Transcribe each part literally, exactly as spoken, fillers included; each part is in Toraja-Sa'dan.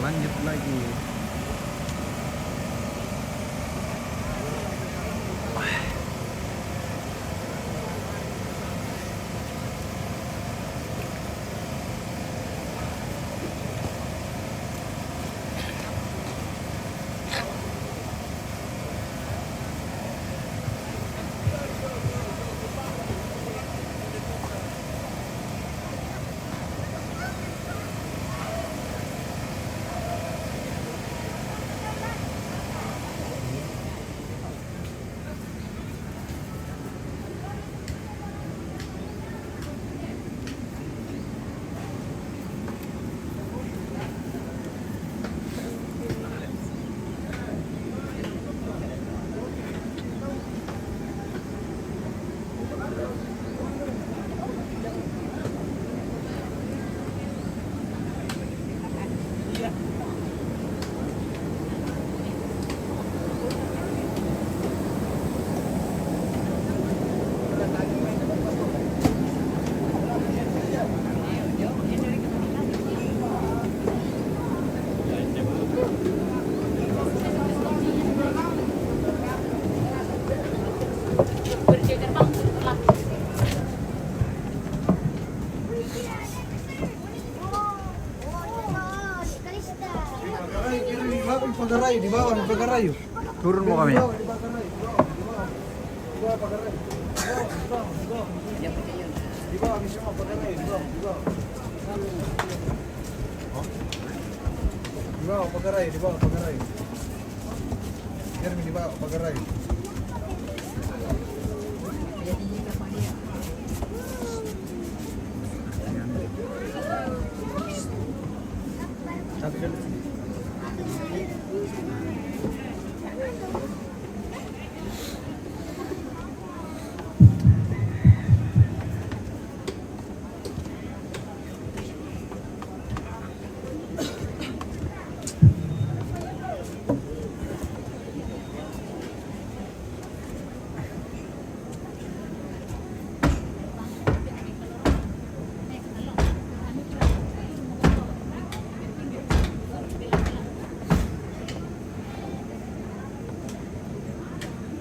Lanjut lagi. Pagaray, di bawah, pagaray. Turun mo kami. Di bawah, di bawah, pagaray. Di bawah, pagaray. Di bawah, di bawah. Di bawah, di bawah, pagaray. Di bawah, di bawah. Di bawah, pagaray, di bawah, pagaray. Jeremy, di bawah, pagaray.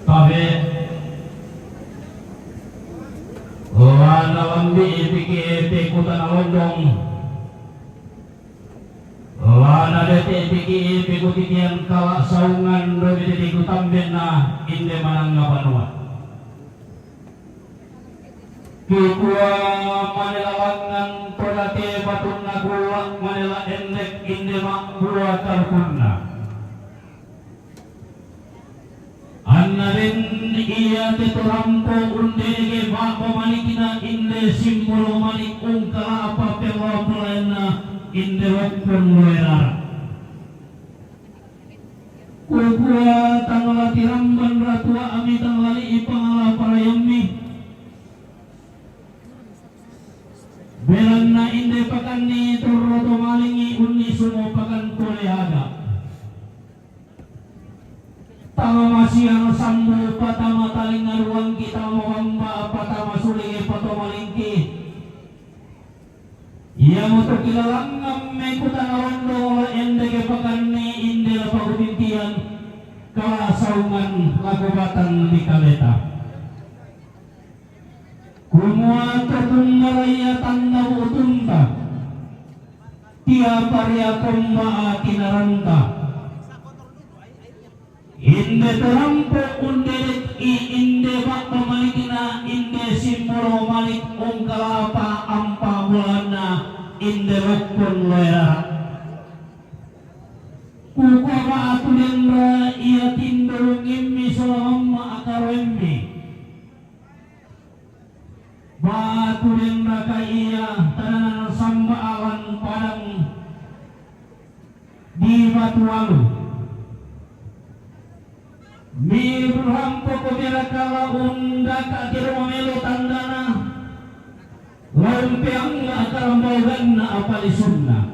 Tabe. Wa nalambi ipiki ipi kutana londong. Wa nadete ipiki ipi kutitian kala saungan do dete kutambenna inde manang ngapanua. Kikua manela langngan to date batunna kulla manela endek inde mabbua karukunna. Anna den ia te to rampo undege ba'ba malikna inde simbolo malik ungkalapa pellao pelayanna inde rokkon loerara. Kukua tang la tiramban ratua'mi tang la li'i pangala parayammi. Belanna inde pakanni torro to malingi unni sumo pakan kole aga. Tama masiang sambu patama talinga ruangki tama mabamba patama sulingi patomalingki. Iamoto kilalangngang mekutana londo la endeke pakanni inde la pakutintian kala saungan lako batang di kaleta. Kumua to tumbara ia tanda bu'tunta, tiapa ria komba atinaranta. Inde to rampo undedekki inde ba'ba malikna inde simbolo malik ungkalapa ampa bulanna inde rokkon loerara. Kukua batu denra ia tindo wongimmi sola mamma akaroemmi. Batu denraka ia tananan samba alang padang di Batu Alu. Mibu rampo ko meraka la undaka kero mamelo tandana la umpeangga karambauganna apalisunna.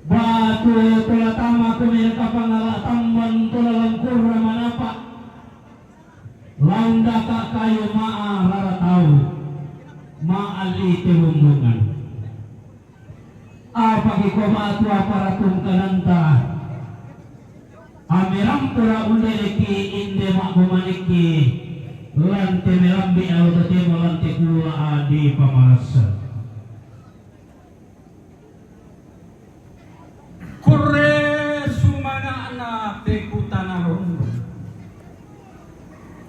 Batu tola tama ko meraka pangala tamban tola langkurra manapa. Laundaka kayu ma'a rara tau, ma'a lite bumbungan. Paki ko matua para tungkananta. Ami rampura undeleki inde magomaniki. Lante melambi alo totemo lante kula adi pamalasa. Kurre sumanga'na pekutana rondong.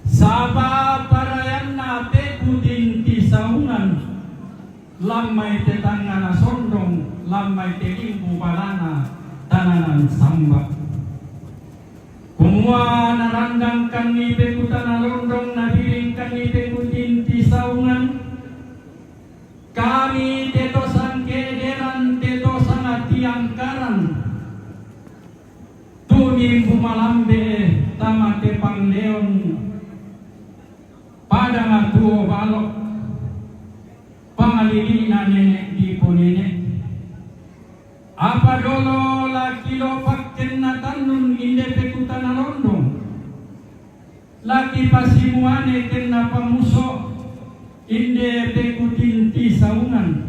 Saba parayanna pekutinti saungan, lammai te tangngana sondong, lammai te limbu balana tananan samba. Kumua narandangkanni pekutana rondong, nabiringkanni pekutinti saungan, kami te to sangkederan, te to sangatiangkaran, tu mimbu malambe tama te pangleon, pada matuo balok, pangalili'na nene' dipo nene'. Apa dolo laki lo pakkenna tannun inde pekutana rondong. Laki pasimuane kenna pamuso inde pekutinti saungan.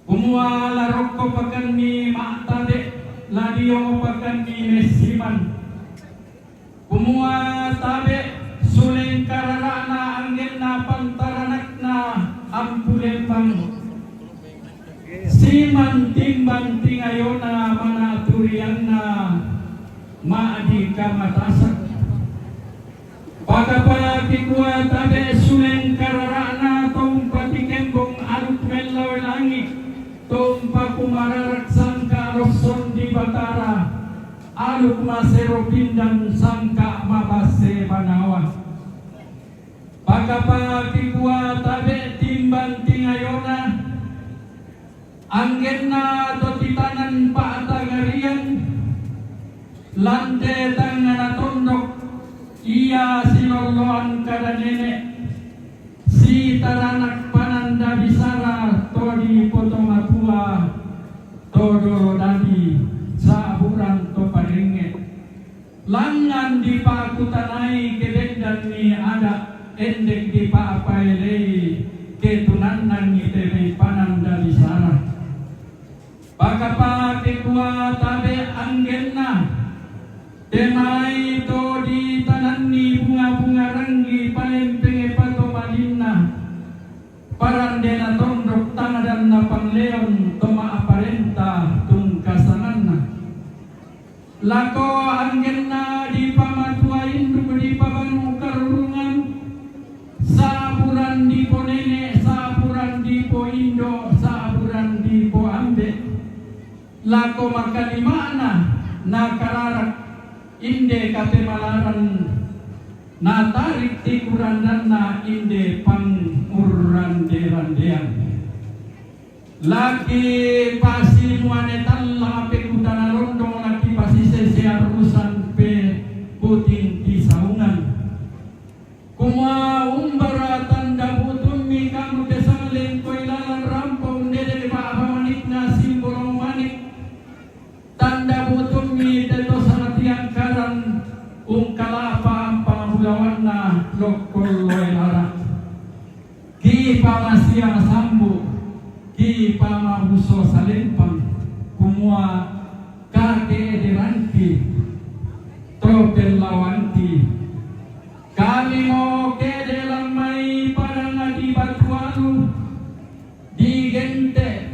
Kumua la rokko pakenni ma'tabe, la dio pakenni messiman. Kumua tabe suleng karara'na anggenna pantaranakna ampulembang. Siman timbang tingayona manaturianna ma'di kamatasak. Pakapaki kua tabe suleng karara'na to umpatikembong aluk mellau langi', to umpakumararak sangka rosson di Batara, aluk masero pindan sangka mabasse banawa. Pakapaki kua tabe timbang tingayona, anggenna to titanan pa'tangarian, lante tangngana tondok, ia silolloan kada nene', sitaranak pananda bisara to dipotomatua, to dolo dadi, sa'buran to parengnge'. Langngan dipakutanai kebe'danni ada', endek dipa'paelei ketunannangi te mai pananda bisara. Pakapake kua tabe anggenna, te mai to ditananni bunga-bunga ranggi palempenge patomalinna, parandena tondok tanadanna pangleon to ma'parenta tungkasanganna. Lako anggenna dipamatua induk dipabanu karurungan, sa'buran dipo nene', sa'buran dipo indo', sa'buran dipo ambe'. Lako makalima'na nakararak inde kapemalaran, natarik tikurandanna inde pangurrande-randean. Laki pasimuane talla pekutana rondong, laki pasisese arrusan pe puting tisaungan. Kumua umbara tanda butummi kamu te salleng ko ilalang rampo undede ba'ba manikna simbolong manik. Tanda butummi te to sangatiangkaran ungkala'pa ampang bulawanna lokkolloe lara. Kipamasiang sambu, kipamabuso salempang, kumua kake'deranki to pellawanki. Kamimo ke'de lammai padang di Batualu, digente'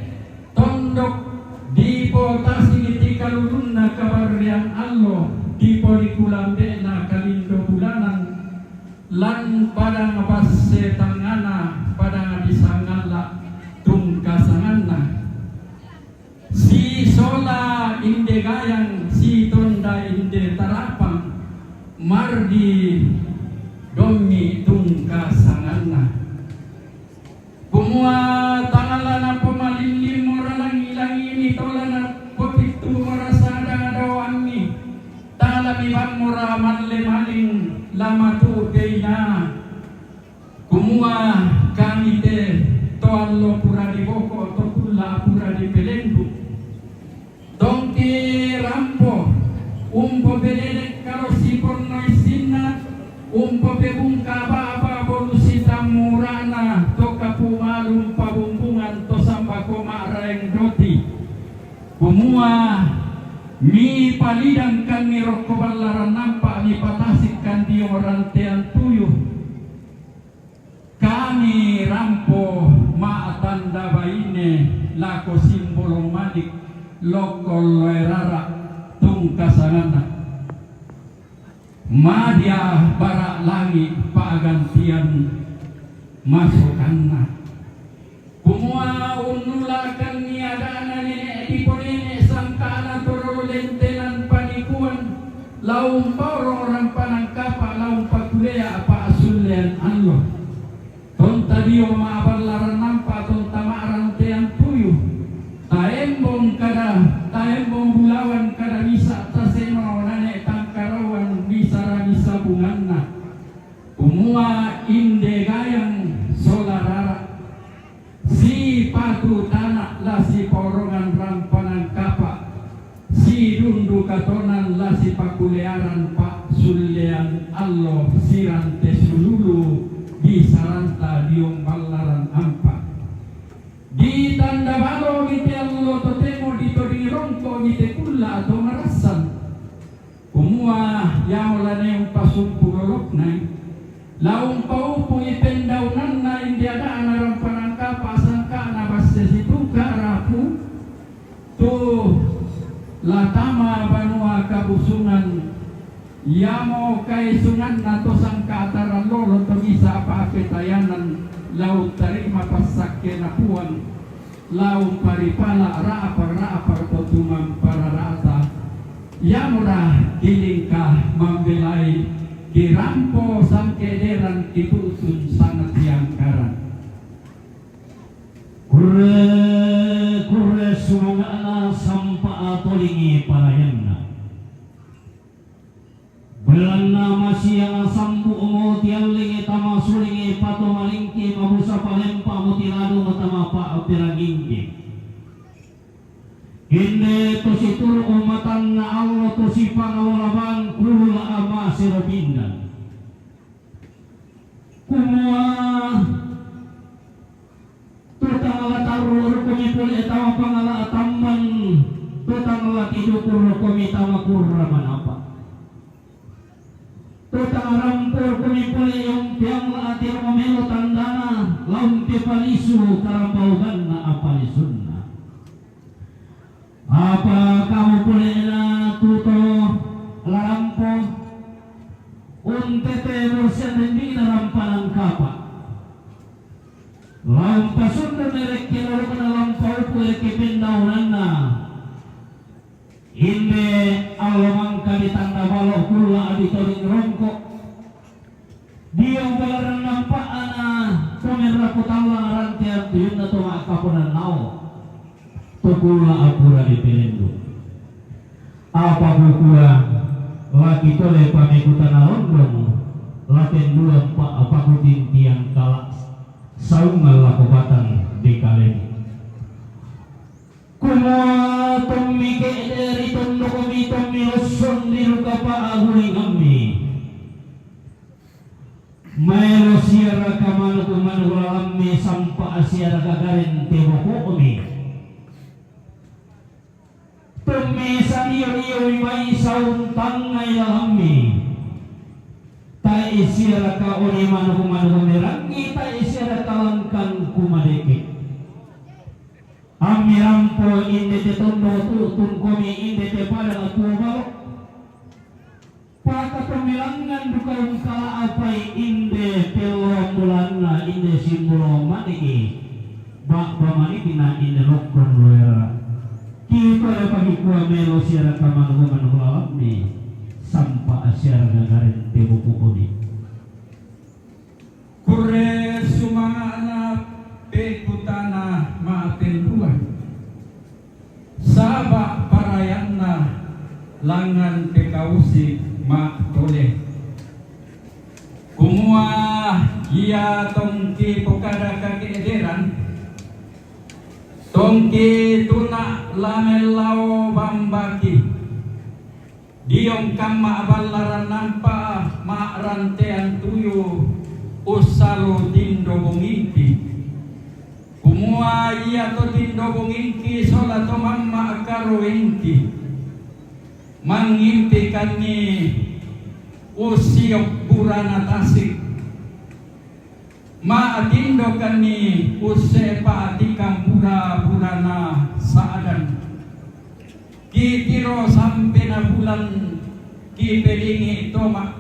tondok, dipotasingi tikalulunna kabarreang allo, diporikulambe'na kalindo bulanan, lan padang basse tangngana, padang disangalla tungkasanganna. Sisola inde gayang, sitonda inde tarapang, mardi dommi tungkasanganna. Kumua tala napomalillimmo ra langi-langi'mi, tala napopittumo ra sada daoammi, tala mibammo ra malle maling la matu peina. Kumua kami te to allo pura diboko, to kulla pura dipelendu. Tongki rampo, umpopededek kalo siponno issinna, umpopebungka ba'ba bolu sitammura'na, to kapumalung pabumbungan, to sambako ma'raeng doti. Mua mipalidangkanni rokko ballaran nampa mipatassikkan dio ranteang tuyu. Kami rampo ma'tanda baine lako simbolo manik lokko loe rara tungkasanganna. Madia bara langi pa'gantian masokanna. Kumua unnulakanni ada'na nene' diponene' sangka'na torolo lentenan panikuan, la umpaorong rampanan kapa' la umpakulea pa'sullean allo. Tonta dio ma'ballaran nampa tonta ma'rantean tuyu. Taembong kada, taembong bulawan kada misa' taseno nane' tangkarauan misara misabunganna. Kumua inde gayang sola rara. Sipatu tana' la sipaorongan rampanan kapa', sidundu katonan la sipakulearan pa'sullean allo sirante sululu bisaranta diong ballaran ampa. Ditanda balo mite allo totemo ditodingi rongko mite kulla atau marassan. Kumua iamo la ne umpasumpu lolokna, la umpaupungi pendaunanna inde ada'na rampanan kapa' sangka'na basse situka rapu, tu la tama banua kabusungan, iamo kaisunganna to sangka' tarallolo to misa' pa'petayanan la uttarima passakkena Puang. La umparipala' ra'pa-ra'pa to tumamparara'ta. Iamora kilingka mambelai, kirampo sangkederan kitu'tun sanna tiangkaran. Kurre, kurre sumanga'na sampa atolingi parayanna. Belanna masiang sambu'mo tiallingi tama sulingi patomalingki mabusa palempa'mo tiladung tama pa'perangingki. Inde to situru' matanna allo to sipangawala bang kulla amasero pindan. Kumua, to tangala tarru' rukomi pole tama pangala tamman, to tangala tiduku rukomi tama kurra manapa. To tangarampo rukomi pole yompeang la atiro mamelo tandana, la umpepalisu karambauganna apalisunna. Apa kamu pole na tuto larampo, untete mursian dendina rampanan kapa'. Lampa sunna merekki lolokna lampa upu eke pendaunanna. Inde allo mangka ditanda balo kulla aditoring rongko. Dio ballaran nampa'na to merraku tallang ranteang tuyunna to ma'kaponannao. To kulla apura dipelendu. Apa kukua, laki tole pamekutana londong, la tenduang pa apa kutintiang kala saungan lako batang di kalemu. Kumua tommi ke'de ri tondokomi tommi lossong ri ruka pa'agulingammi. Maelo siaraka manuku-manuku lalammi sampa siaraka gareng teboko'mi. Tommi sadio-diomi mai saung tangngai lalammi. Tae siaraka oni manuku-manuku merangi, tae siaraka langkang kumadeke. Ammi rampo inde te tondo tu'tungkomi inde te padang tuo balo. Paka pemmelangan duka ungkala apai inde pelloang bulanna inde simbolo maniki. Ba'ba manikina inde lokkon loera. Kita le pagi kua melo siaraka manugo-manugo lalammi. Sampa siaraka gareng te buku oni. Kurre sumanga'na pekutana ma'pendua, saba' parayanna langngan pekausi ma'tole. Kumua ia tongki pokada kake'deran, tongki tuna la mellao bambaki. Diong kamma ballaran nampa ma'ranteang tuyu ussalu tindo bongingki. Kumua iato tindo bongingki sola to mamma Engki, mangimpikanni ussiok burana tasik, maatindokanni ussepa tikang bura-burana sa'dan. Kitiro sampena bulan, kipelingi toma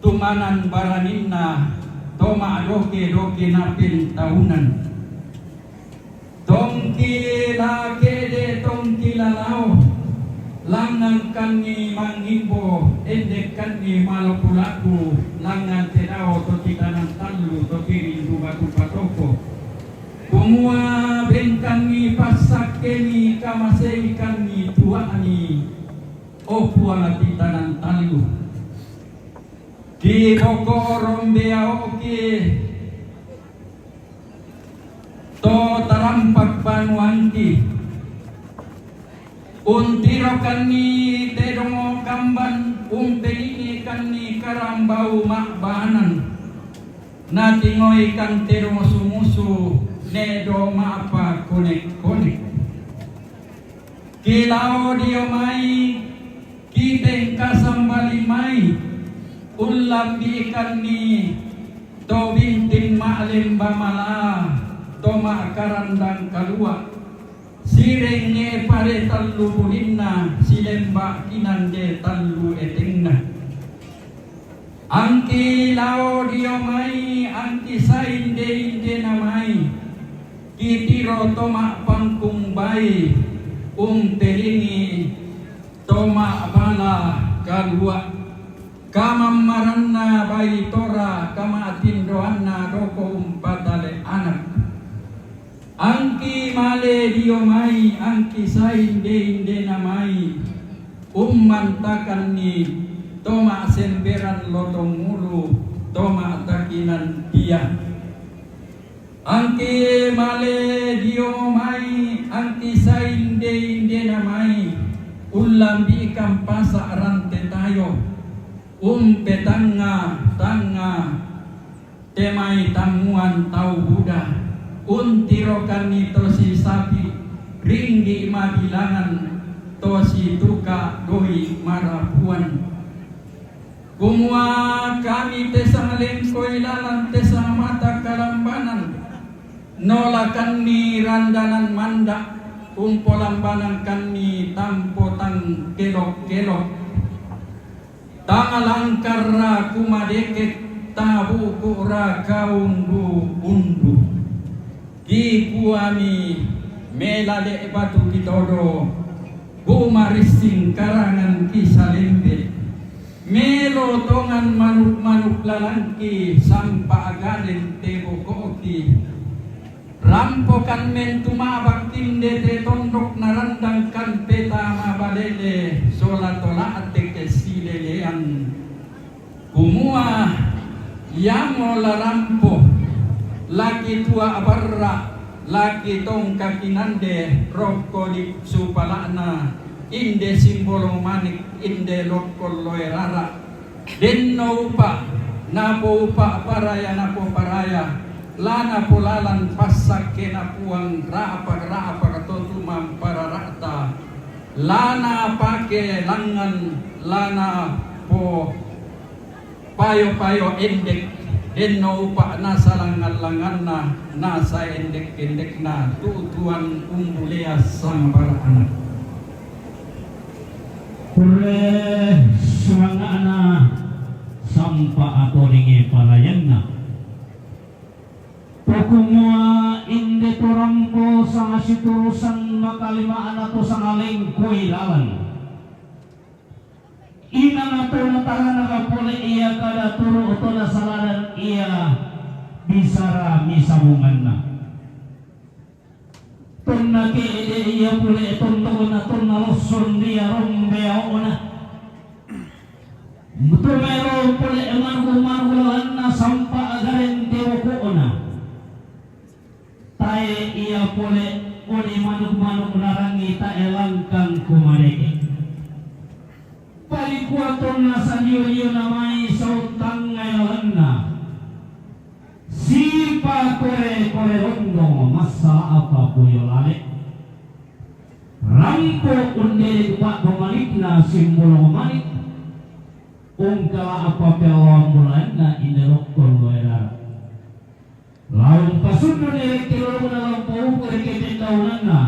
tumanan baraninna, toma doke-doke napentaunan. Tongki la kede, tongki la lao, langngangkanni mangimbo, endekkanni malaku-laku, langngan te dao to kitanan tallu, to kirindu batu patoko. Kumua bengkanni passakkeni, kamaseikanni tua'ni, o Puang, kitanan tallu. Kiboko rombeaoki to tarampak banuangki. Untirokanni tedong kamban, umpelingikanni karambau ma'banan. Natingoikan tedong sumusu, nedo ma'pakonek-konek. Kilao dio mai, kitengkasambali mai, ullambikanni to bintin ma'lemba mala, to ma'karandang kalua, sirengnge pare tallu bulinna, silemba kinande tallu etengna. Angki lao dio mai, angki sainde-indena mai, kitiro to ma'pangkung bai, umpelingi to ma'bala kalua, kamammaranna bai tora, kama'tindoanna doko umpatale anak. Angki male dio mai, angki sainde-indena mai, ummantakanni to ma'semberan lotong ulu, to ma'takinan tia. Angki male dio mai, angki sainde-indena mai, ullambikan pasa rante tayo, umpetanga-tanga te mai tammuan tau buda, untirokanni to sisapi, ringgi mabilangan, to situka doi marapuan. Kumua kami te sanglengkoi lalan te samata kalambanan, nolakanni randanan manda, umpolambanangkanni tampo tang kelok-kelok. Tang langkarra kumadekek, tang buku'ra kaundu-undu. Kikuami, mela le'batu kitodo, kumarissing karangan kisalembe. Melo tongan manuk-manuk lalangki, sampa agaren te boko'ki. Rampokan mentu ma'bak inde te tondok, narandangkan peta mabalele sola tola'te kesilelean. Kumua, iamo la rampo, laki tua barra, laki tongka kinande, rokko di supala'na, inde simbolong manik, inde lokkon loe rara. Denno upa, napoupa paraya, napoparaya, la napolalan passakkena Puang, ra'pak-ra'pak to tumamparara'ta, la napake langngan, la napo payo-payo endek, denno upa nasalangngan-langnganna, nasaendek-endekna, tu'tuan umbulea sangbara'na. Purre sumanga'na sampa atoringi parayanna. Pokumua inde to rampo sangasiturusan makalima'na to sangalengkoi lalan. Inang to natarana pole ia kada turu to nasaladan ia bisara misabunganna. Tonna ke'de ia pole tondona, tonna losson dia rombeao'na. Mutomero pole manuk-manuk lalanna sampa agaren te boko'na. Tae ia pole oni manuk-manuk narangi tae langkang kumareke. Palikua tonna sadio-dio namai sauttangngai lalanna. Sipakore-kore rondong massala apa boyo lale. Ram- Iko undede tu pa'pamanikna Simbolong Manik, ungkala apa pellawang bolaenna inde lokkon loerara. Laung pasundu nere kelolona lampauku reke pendaunanna.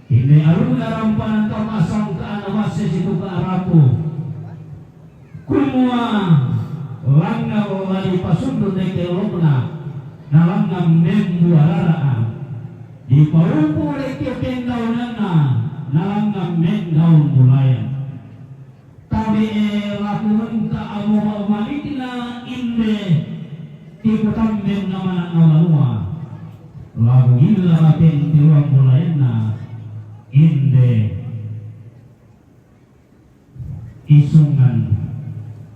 Inde aluna rampanan tama sangka ana masse situka arapu. Kumua langngan la dipasundun deke lolokna, na langngan membuarara'a. Dipaupu deke pendaunanna, na langngan mendaun bulayan. Tabe'e laku menta amo manikna inde, tiku tamben namana nawanua. Laku illa la penteruang bulayanna inde. Isungan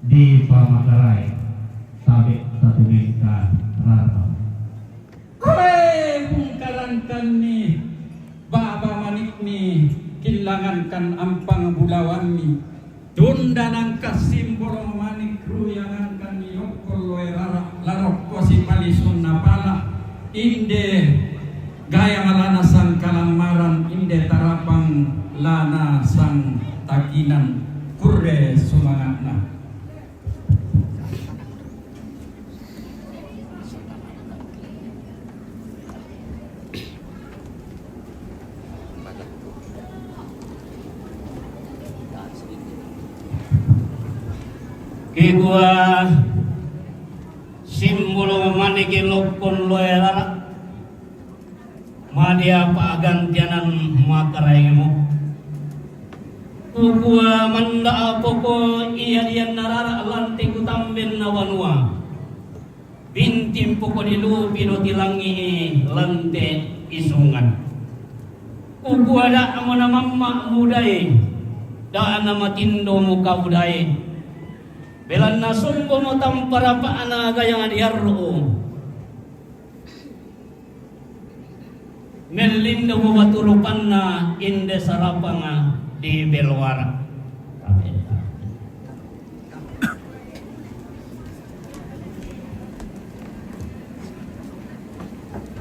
dipamakarai, tabe' tatumengka rarau. Koe bungkarangkanni baba manikni, killangankan ampang bulawanni, tunda nangka Simbolong Manik ruyangangkanni lokko loe rara, larokko sipalisunna pala, inde Gaya malana sang kalammaran, inde tarapang lana sang takinan, kurre sumanga'na. Kikua Simbolong Maniki lokkon loe rara. Madia pa'gantianan makaraengmu. Kukua manda'a poko ia dianna rara lante kutambenna wanua. Binting poko dilupi do tilangi'i lante isungan. Kukua da'mo namamma mudae, da'a namatindo mukau dae. Belanna sombomo tampa rapa'na gayang diarru'u. Mellindo mubatu rupanna inde sarapanga di beloara.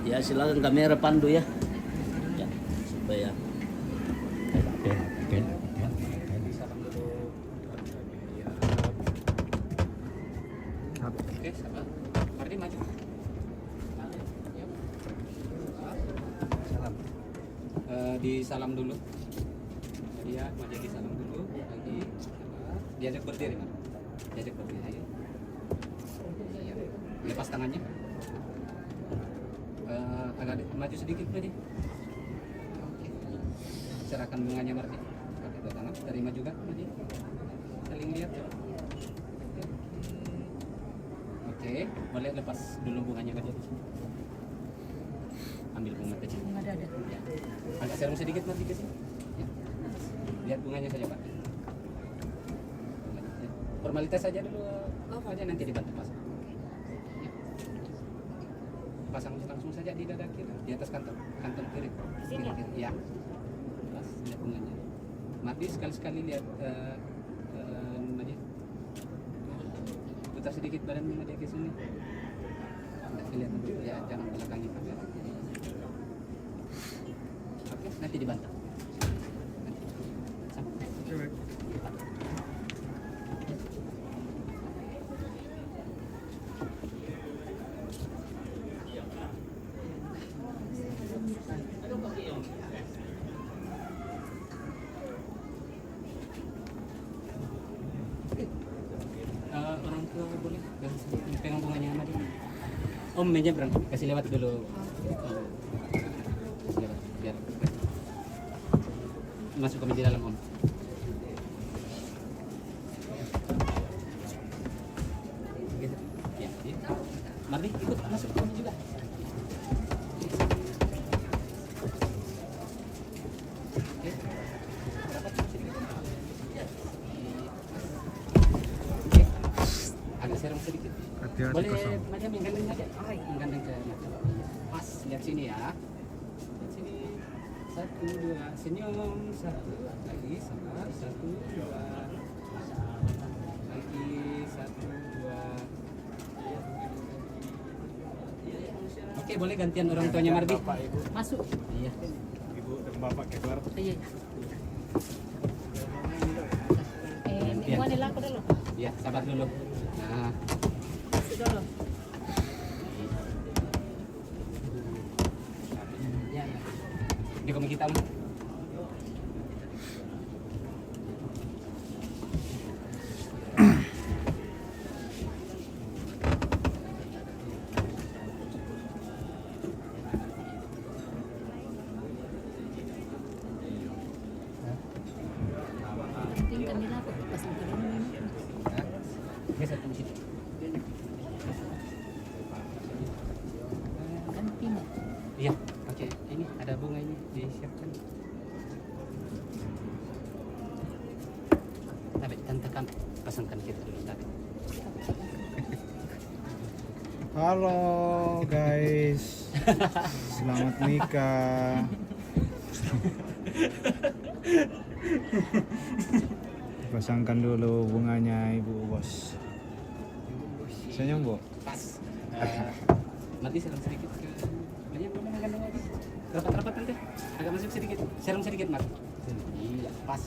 Ya, silakan kamera pandu ya. Ya, supaya. Oke, oke, oke, oke. Oke, sabar. Mardi maju. Salam. Eh, di salam dulu. Jadi ya, maju di salam dulu. Lagi. Diajak berdiri, Mas. Diajak berdiri. Iya. Lepas tangannya. Eh, agak de-, maju sedikit, Mas. Oke. Serahkan bunganya, Mardi. Pakai dua tangan. Terima juga, Mardi. Saling lihat. Oke, boleh lepas dulu bunganya, Mardi. Ambil bunga kecil. Bunga dada. Ya. Agak serong sedikit, Mardi, ke sini. Ya. Lihat bunganya saja, Pak. Formalitas saja dulu, apa aja nanti dibantu, Mas. Ya. Pasang langsung saja di dada kiri, di atas kantong, kantong kiri. Di sini? Kiri, kiri. Ya. Pas, lihat bunganya. Mardi sekali-sekali lihat, eh, eh, namanya. Putar sedikit badan, Mardi, ke sini. Nggak kelihatan dulu, ya, jangan belakangin. Oke, nanti dibantu. Nanti. Sama. Eh, orang tua boleh pegang, pegang bunganya sama dia. Om, meja berang, kasih lewat dulu. Kasih lewat, biar masuk ke meja dalam, Om. Gitu. Ya, ya. Mardi, ikut masuk ke sini juga. Oke. Oke. Agak serong sedikit. Hati-hati. Boleh kosong. Maja menggandeng aja. Menggandeng ke, pas, lihat sini ya. Lihat sini. Satu, dua, senyum. Satu, lagi, sabar. Satu, dua. Lagi, satu, dua. Oke, boleh gantian orang tuanya Mardi. Bapak, Ibu. Masuk. Iya. Ibu Iya, iya. Eh, ini buat aku dulu. Ya, sabar dulu. Nah. Masuk dulu. Ya, ya. Ini kami kita. Iya, pakai ini, ada bunga ini disiapkan. Tapi tante kan pasangkan kita dulu tadi. Halo guys, selamat nikah. Pasangkan dulu bunganya ibu bos. Senyum, Bu. Pas. Eh, nanti serang sedikit ke, banyak kamu makan dulu. Rapat-rapat nanti. Agak masuk sedikit. Serang sedikit, Mat. Iya, pas.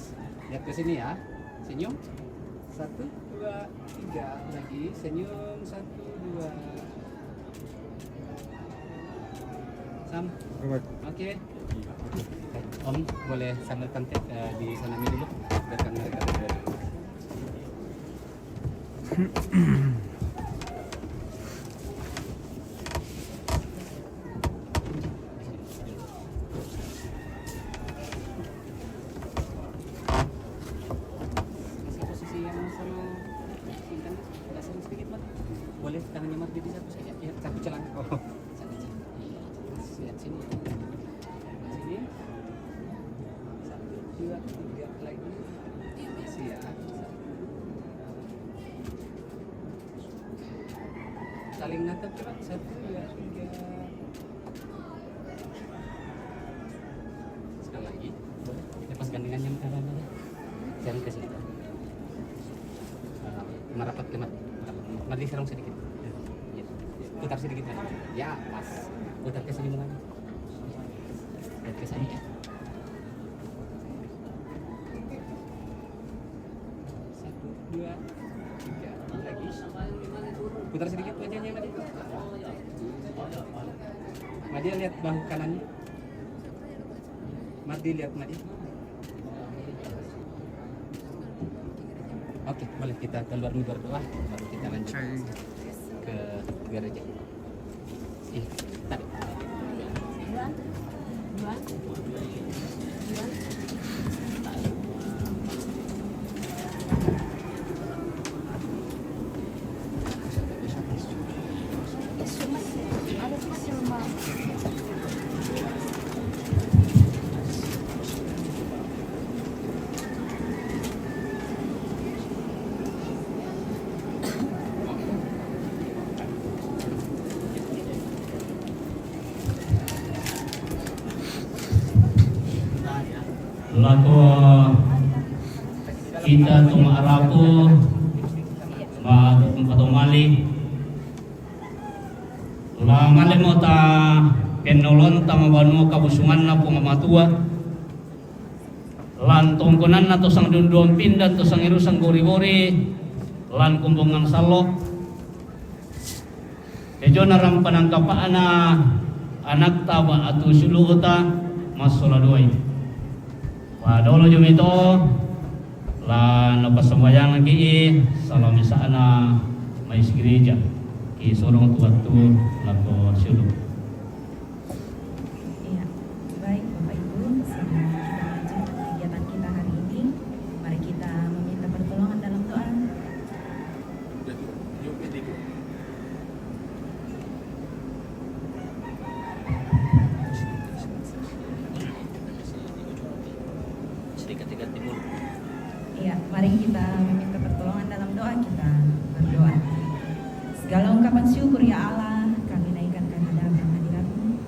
Lihat ke sini ya. Senyum. Satu, dua, tiga. Lagi. Senyum. Satu, dua. Sam. Oke. Om, boleh sambil tante, eh, di sana dulu. Biarkan mereka berdua dulu. Masih posisi yang sama, simpan, geser sedikit, Mat. Boleh tangannya Mat di saku saja, ya, saku celana. Oh. Saku celana. Iya, lihat sini. Sini. Satu, dua, tiga, lagi. Siap. Saling natap, coba. Satu, dua, tiga. Sekali lagi. Boleh. Lepaskan dengan yang kanan, boleh. Jangan ke sini. Eh, merapat ke mat-, merapat. Mari serong sedikit. Ya. Putar sedikit, Mat. Ya, pas. Putar ke sini lagi. Putar ke sini, ya. Satu, dua, tiga. Lagi. Putar sedikit wajahnya, Mat. Mat, lihat bahu kanannya. Mat, lihat, Mat. Oke, boleh kita keluar dulu berdoa, baru kita lanjut ke gereja. Iya, tarik. Lako kita tu ma'arapu, ma-, mapatomali. La male mo ta pennolonta mabanua kabusunganna Puang Matua. Lan tongkonanna to sangdunduang pindan to sangiru sanggori-gori, lan kumbongan sallo. Ejona rampanan kapa'na anakta ba'tu siulu'ta massola duai. Padolo jomito la napassambayangki i sala misa'na mais gereja. Ki sorong tu wattu lako siulu. Iya, baik Bapak Ibu, sebelum kita lanjutkan kegiatan kita hari ini, mari kita meminta pertolongan dalam doa. Iya, mari kita meminta pertolongan dalam doa, kita berdoa. Segala ungkapan syukur ya Allah, kami naikkan ke hadapan hadirat-Mu.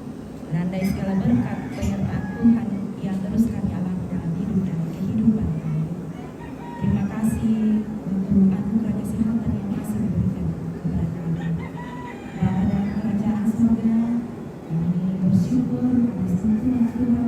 Menandai segala berkat penyertaan Tuhan yang terus kami alami dalam hidup dan kehidupan kami. Terima kasih untuk anugerah kesehatan yang masih diberikan kepada kami. Bapa dalam kerajaan surga, kami bersyukur atas tuntunan Tuhan.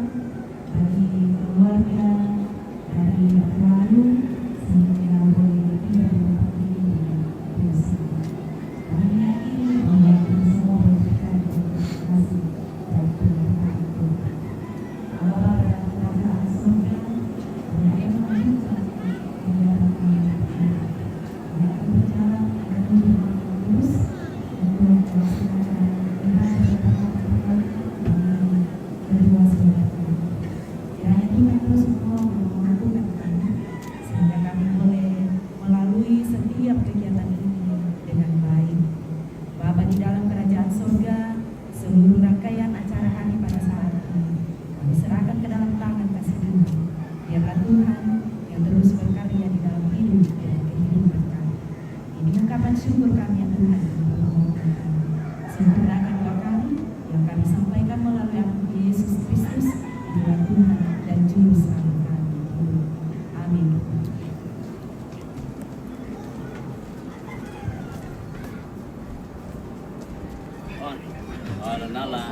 Wala nala.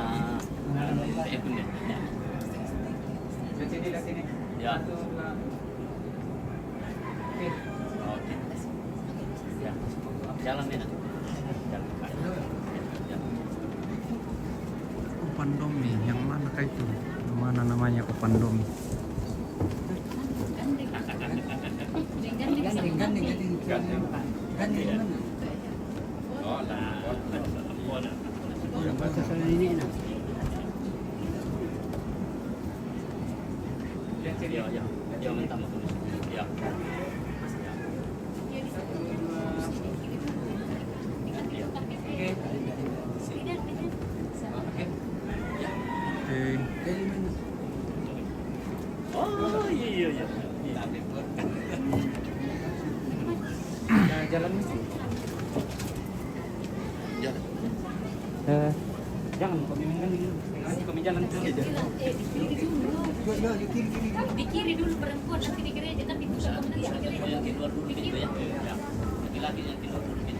Eh, punde. Ya. Oke. Ya. Jalan, Nena. Jalan. Jalan. Opan Domi, yang mana kah itu? Yang mana namanya Opan Domi? Gandeng, gandeng, gandeng. Gandeng, gandeng, gandeng. Gandeng mana? Oke. Oh, iya, iya, iya. Nah, jalan mesti. Eh, jangan, kami main kan ini. Nanti kami jalan ke. Di kiri dulu perempuan, nanti di gereja, nanti pusat kami nanti di gereja. Yang di luar dulu gitu ya. Ya. Laki-laki yang di luar dulu gitu.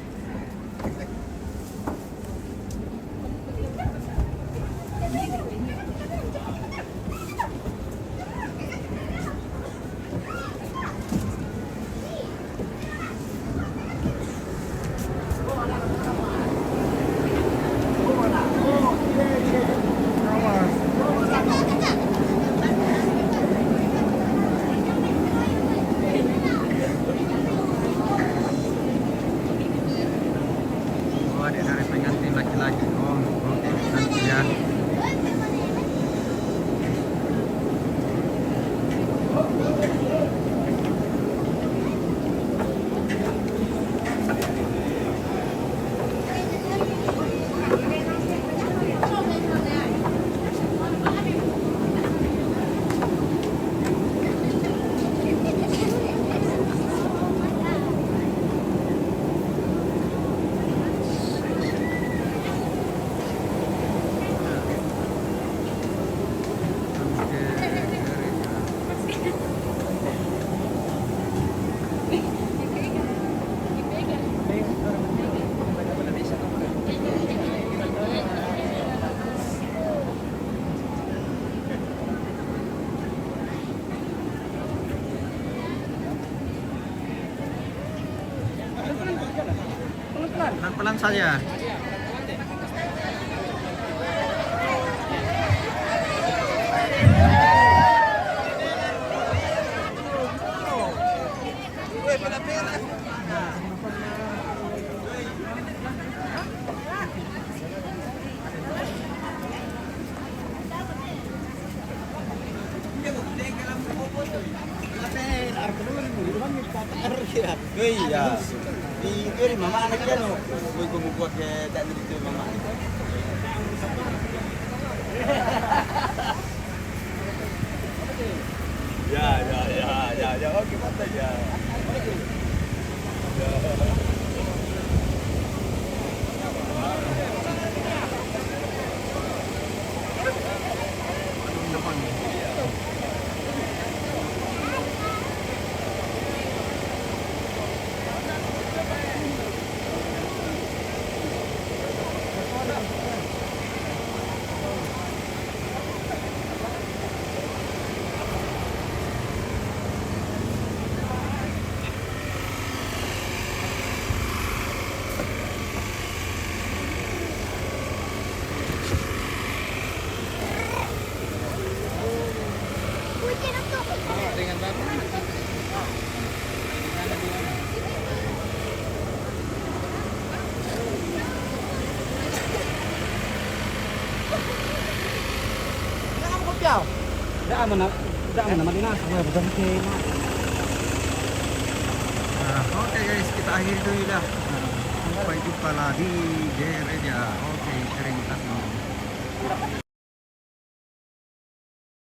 Oh, adik dari pengantin laki-laki. Oh, oke, nanti ya. Pelan-pelan saja. Iya. Di, di mama anak dia no. Gue gue mau buat ke dan itu mama. Ya, ya, ya, ya, ya. Oke, mantap ya. Ya. Dah mana, dah mana Madinah, sama bukan ke. Nah, oke guys, kita akhiri dulu lah. Nah, sampai jumpa lagi di gereja. Oke, terima kasih.